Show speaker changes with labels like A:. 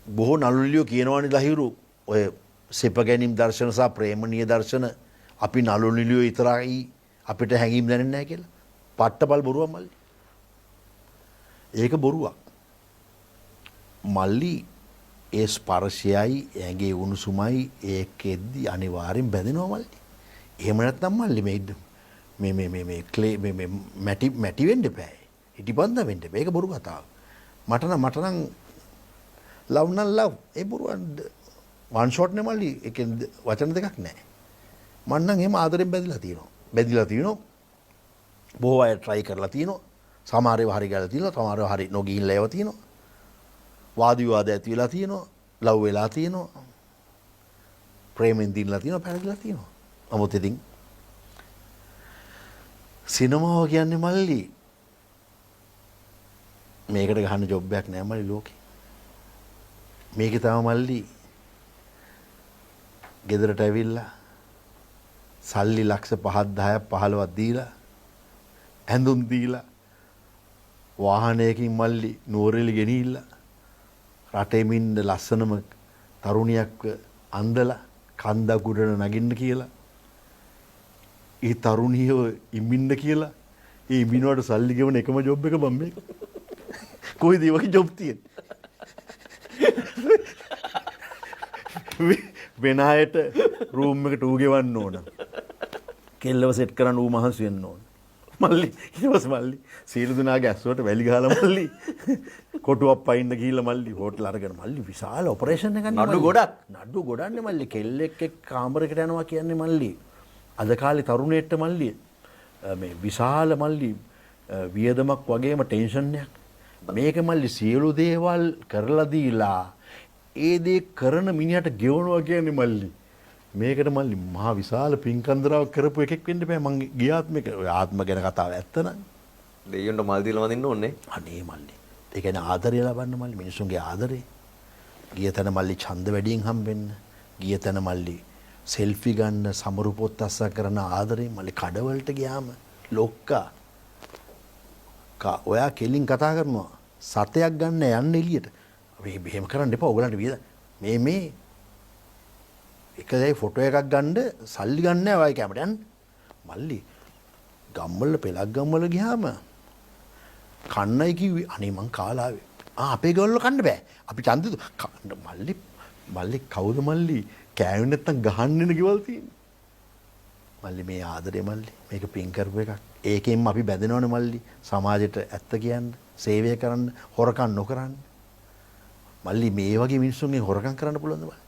A: බොහෝ නළුනිලියෝ කියනවනේ ලහිරු, ඔය සෙප ගැනීම් දර්ශන සහ ප්‍රේමණීය දර්ශන අපි නළුනිලියෝ විතරයි අපිට හැඟීම් දැනෙන්නේ නැහැ කියලා. පට්ටපල් බොරුවක් මල්ලි. ඒක බොරුවක්. මල්ලි ඒ ස්පර්ශයයි ඇඟේ උණුසුමයි ඒකෙද්දි අනිවාර්යෙන් බැඳෙනවා මල්ලි. එහෙම නැත්නම් මල්ලි මේ මේ මේ මේ මේ ක්ලේ මේ මේ මැටි මැටි වෙන්න එපා. ඉටිපන්ද වෙන්න එපා. ඒක බොරු කතාවක්. මට නම් ලව් නම් ලව්. ඒ බොරුවක් වන් ෂොට් නේ මල්ලි. ඒකෙන් වචන දෙකක් නෑ. මං නම් එහෙම ආදරෙන් බැඳිලා තියෙනවා. බැඳිලා තියෙනවා. බොහෝ අය try කරලා තියෙනවා. සමහර ඒවා හරි ගාලා තියෙනවා. සමහර ඒවා හරි නොගිහිල්ලා ඒවා තියෙනවා. වාද විවාද ඇති වෙලා තියෙනවා. ලව් වෙලා තියෙනවා. ප්‍රේමෙන් දිනලා තියෙනවා, පැරදිලා තියෙනවා. නමුත් ඉතින් සිනමාව කියන්නේ මල්ලි මේකට ගහන්න ජොබ් එකක් නෑ මල්ලි ලෝකේ. මේකේ තම මල්ලි ගෙදරට ඇවිල්ලා සල්ලි ලක්ෂ 5ක් 10ක් 15ක් දීලා, ඇඳුම් දීලා, වාහනයකින් මල්ලි නුවරඑළි ගෙනිහිල්ලා, රටේම ඉන්න ලස්සනම තරුණියක්ව අන්දලා කන්දක් උඩට නගින්න කියලා, ඒ තරුණියව ඉමින්න කියලා, ඒ ඉමිනුවට සල්ලි ගෙවන එකම ජොබ් එක බං මේක. කොයිද ඒ වගේ ජොබ් තියෙන්නේ? වෙන අයට රූම් එකට ඌ ගෙවන්න ඕන. කෙල්ලව සෙට් කරන්න ඌ මහන්සි වෙන්න ඕන. මල්ලි ඊට පස්සේ මල්ලි සියලු දෙනාගේ ඇස් වලට වැලි ගහලා මල්ලි කොටුවක් පයින්න ගිහිල්ලා මල්ලි හෝටල් අරගෙන මල්ලි විශාල ඔපරේෂන් එකක් නේ.
B: නඩු
A: මල්ලි.
B: ගොඩක්.
A: නඩු ගොඩක්නේ මල්ලි. කෙල්ලෙක් එක්ක කාමරයකට යනවා කියන්නේ මල්ලි අද කාලේ තරුණයෙක්ට මල්ලි මේ විශාල මල්ලි වියදමක් වගේම ටෙන්ෂන් එකක්. මේක මල්ලි සියලු දේවල් කරලා දීලා ඒ දේ කරන මිනිහට ගෙවනවා කියන්නේ මල්ලි මේකට මල්ලි මහා විශාල පින්කන්දරාවක් කරපු එකෙක් වෙන්න බෑ මං ගිය ආත්මෙක. ඔය ආත්ම ගැන කතාව ඇත්ත නම්.
B: දෙයියන්ට මල් දීලා වඳින්න ඕනේ.
A: අනේ මල්ලි. ඒ කියන්නේ ආදරය ලබන්න මල්ලි, මිනිසුන්ගේ ආදරේ. ගිය තැන මල්ලි ඡන්ද වැඩියෙන් හම්බෙන්න. ගිය තැන මල්ලි සෙල්ෆි ගන්න, සමරු පොත් අස්සක් කරන ආදරේ මල්ලි. කඩවලට ගියාම ලොක්කා ඔයා කෙලින් කතා කරනවා. සතයක් ගන්න යන්න එළියට. අපි මෙහෙම කරන්න එපා ඔයගලන්ට වියද මේ මේ එක දැයි ෆොටෝ එකක් ගන්න සල්ලි ගන්න නෑ ඔය කැමරට යන්න. මල්ලි ගම්වල පෙලක් ගම්වල ගියාම කන්නයි කිව්වේ. අනේ මං කාලා ආවේ. ආ අපේ ගෙවල් වල කන්න බෑ. අපි ඡන්දෙ කන්න මල්ලි. මල්ලි කවුද මල්ලි කෑවෙ නැත්තම් ගහන්න එන ගෙවල් තියෙන්නේ. මල්ලි මේ ආදරේ මල්ලි මේක පින් කරපු එකක්. ඒකෙන්ම අපි බැඳෙනවනේ මල්ලි. සමාජයට ඇත්ත කියන්න, සේවය කරන්න, හොරකම් නොකරන්න. මල්ලි මේ වගේ මිනිස්සුන්ගෙන් හොරකම් කරන්න පුළුවන්ද මල්ලි?